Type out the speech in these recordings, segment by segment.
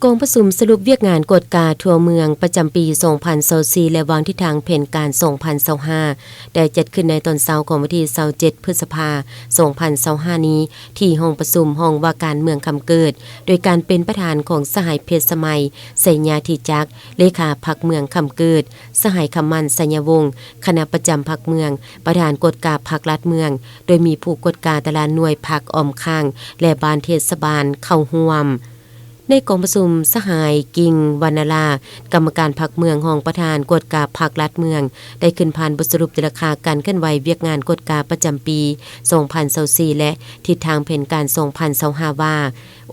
ກອງປະຊຸມສະຫຼຸບວຽກງານກວດກາທົ່ວເມືອງປະຈຳປີສອງພັນຊາວສີ່ ແລະ ວາງທິດທາງແຜນການສອງພັນຊາວຫ້າ ໄດ້ຈັດຂຶ້ນໃນຕອນເຊົ້າຂອງວັນທີຊາວເຈັດ ພຶດສະພາ ສອງພັນຊາວຫ້ານີ້ ທີ່ຫ້ອງປະຊຸມຫ້ອງວ່າການເມືອງຄຳເກີດ ໂດຍການເປັນປະທານຂອງສະຫາຍ ເພັດສະໄໝ ໄຊຍາທິຈັກ ເລຂາພັກເມືອງຄຳເກີດ, ສະຫາຍ ຄຳໝັ້ນ ໄຊຍະວົງ ຄະນະປະຈຳພັກເມືອງ, ປະທານກວດກາພັກລັດເມືອງ, ໂດຍມີຜູ້ກວດກາແຕ່ລະໜ່ວຍພັກອ້ອມຂ້າງ ແລະ ບ້ານເທດສະບານເຂົ້າຮ່ວມ. ໃນກອງປະຊຸມ, ສະຫາຍ ກິ່ງ ວັນນະລາ ກຳມະການພັກເມືອງ, ຮອງປະທານກວດກາພັກລັດເມືອງ ໄດ້ຂຶ້ນຜ່ານບົດສະຫຼຸບແຕ່ລະຄ່າການເຄື່ອນໄຫວວຽກງານກວດກາປະຈຳປີສອງພັນຊາວສີ່ ແລະ ທິດທາງແຜນການສອງພັນຊາວຫ້າ ວ່າ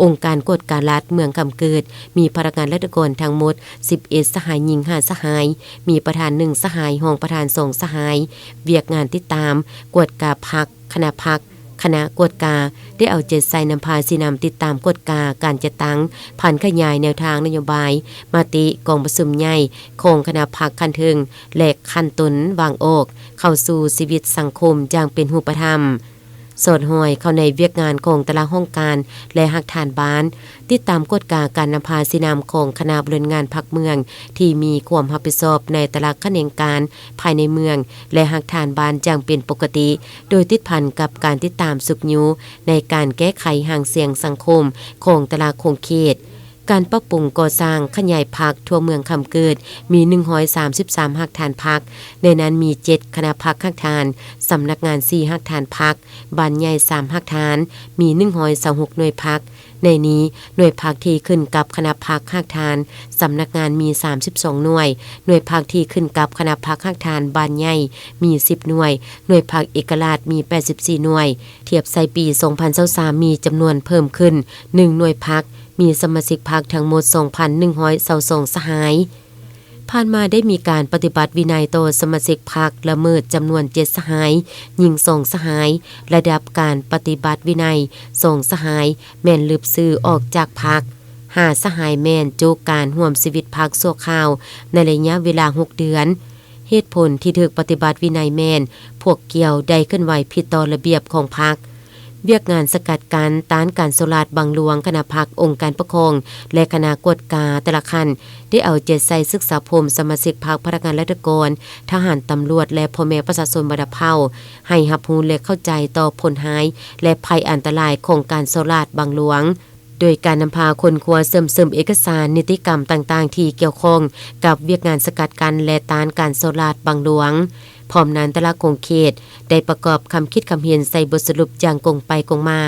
ອົງການກວດກາລັດເມືອງຄຳເກີດ ມີພະນັກງານລັດຖະກອນທັງໝົດສິບເອັດສະຫາຍ, ຍິງຫ້າສະຫາຍ, ມີປະທານໜຶ່ງສະຫາຍ, ຮອງປະທານສອງສະຫາຍ. ວຽກງານຕິດຕາມ, ກວດກາພັກ, ຄະນະພັກ, ຄະນະກວດກາ ໄດ້ເອົາໃຈໃສ່ນຳພາຊີ້ນຳຕິດຕາມກວດກາການຈັດຕັ້ງ, ຜັນຂະຫຍາຍແນວທາງນະໂຍບາຍ, ມະຕິກອງປະຊຸມໃຫຍ່ຂອງຄະນະພັກຂັ້ນເທິງ ແລະ ຂັ້ນຕົ້ນວາງອອກ ເຂົ້າສູ່ຊີວິດສັງຄົມຢ່າງເປັນຮູບປະທຳ. ສອດຫ້ອຍເຂົ້າໃນວຽກງານຂອງແຕ່ລະຫ້ອງການ ແລະ ຮາກຖານບ້ານ, ຕິດຕາມກວດກາການນຳພາຊີ້ນຳຂອງຄະນະບໍລິຫານງານພັກເມືອງທີ່ມີຄວາມຮັບຜິດຊອບໃນແຕ່ລະຂະແໜງການພາຍໃນເມືອງ ແລະ ຮາກຖານບ້ານຢ່າງເປັນປົກກະຕິ, ໂດຍຕິດພັນກັບການຕິດຕາມຊຸກຍູ້ໃນການແກ້ໄຂຫາງສຽງສັງຄົມຂອງແຕ່ລະຂົງເຂດ. ການປັບປຸງກໍ່ສ້າງຂະຫຍາຍພັກທົ່ວເມືອງຄຳເກີດ ມີໜຶ່ງຮ້ອຍສາມສິບສາມຮາກຖານພັກ, ໃນນັ້ນມີເຈັດຄະນະພັກຮາກຖານ, ສຳນັກງານສີ່ຮາກຖານພັກ, ບ້ານໃຫຍ່ສາມຮາກຖານ, ມີໜຶ່ງຮ້ອຍຊາວຫົກໜ່ວຍພັກ. ໃນນີ້, ໜ່ວຍພັກທີ່ຂຶ້ນກັບຄະນະພັກຮາກຖານ, ສຳນັກງານມີສາມສິບສອງໜ່ວຍ, ໜ່ວຍພັກທີ່ຂຶ້ນກັບຄະນະພັກຮາກຖານ, ບ້ານໃຫຍ່ມີສິບໜ່ວຍ, ໜ່ວຍພັກເອກະລາດມີແປດສິບສີ່ໜ່ວຍ. ທຽບໃສ່ປີສອງພັນຊາວສາມ ມີຈຳນວນເພີ່ມຂຶ້ນໜຶ່ງໜ່ວຍພັກ, ມີສະມາຊິກພັກທັງໝົດສອງພັນໜຶ່ງຮ້ອຍຊາວສອງສະຫາຍ. ຜ່ານມາໄດ້ມີການປະຕິບັດວິໄນຕໍ່ສະມາຊິກພັກລະເມີດຈຳນວນເຈັດສະຫາຍ, ຍິງສອງສະຫາຍ, ລະດັບການປະຕິບັດວິໄນສອງສະຫາຍ ແມ່ນລຶບຊື່ອອກຈາກພັກ, ຫ້າສະຫາຍແມ່ນໂຈະການຮ່ວມຊີວິດພັກຊົ່ວຄາວໃນໄລຍະເວລາຫົກເດືອນ. ເຫດຜົນທີ່ຖືກປະຕິບັດວິໄນແມ່ນ ພວກກ່ຽວໄດ້ເຄື່ອນໄຫວຜິດຕໍ່ລະບຽບຂອງພັກ. ວຽກງານສະກັດກັ້ນ, ຕ້ານການສໍ້ລາດບັງຫຼວງ, ຄະນະພັກ, ອົງການປົກຄອງ ແລະ ຄະນະກວດກາແຕ່ລະຂັ້ນ ໄດ້ເອົາໃຈໃສ່ສຶກສາອົບຮົມສະມາຊິກພັກ, ພະນັກງານລັດຖະກອນ, ທະຫານ, ຕຳຫຼວດ ແລະ ພໍ່ແມ່ປະຊາຊົນບັນດາເຜົ່າ ໃຫ້ຮັບຮູ້ ແລະ ເຂົ້າໃຈຕໍ່ຜົນຮ້າຍ ແລະ ໄພອັນຕະລາຍຂອງການສໍ້ລາດບັງຫຼວງ. ໂດຍການນຳພາຄົ້ນຄວ້າເຊື່ອມຊຶມເອກະສານນິຕິກຳຕ່າງໆທີ່ກ່ຽວຂ້ອງກັບວຽກງານສະກັດກັ້ນ ແລະ ຕ້ານການສໍ້ລາດບັງຫຼວງ. ພ້ອມນັ້ນ, ແຕ່ລະຂົງເຂດໄດ້ປະກອບຄຳຄິດຄຳເຫັນໃສ່ບົດສະຫຼຸບຢ່າງກົງໄປກົງມາ.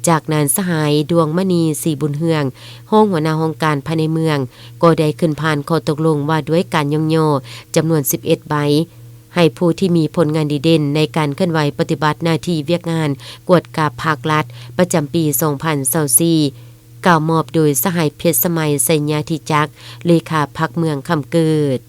ຈາກນັ້ນ, ສະຫາຍ ດວງມະນີ ສີບຸນເຮືອງ ຮອງຫົວໜ້າຫ້ອງການພາຍໃນເມືອງ ກໍໄດ້ຂຶ້ນຜ່ານຂໍ້ຕົກລົງວ່າດ້ວຍການຍ້ອງຍໍຈຳນວນສິບເອັດໃບ ໃຫ້ຜູ້ທີ່ມີຜົນງານດີເດັ່ນໃນການເຄື່ອນໄຫວປະຕິບັດໜ້າທີ່ວຽກງານກວດກາພັກລັດປະຈຳປີສອງພັນຊາວສີ່ ກ່າວມອບໂດຍສະຫາຍ ເພັດສະໄໝ ໄຊຍາທິຈັກ ເລຂາພັກເມືອງຄຳເກີດ.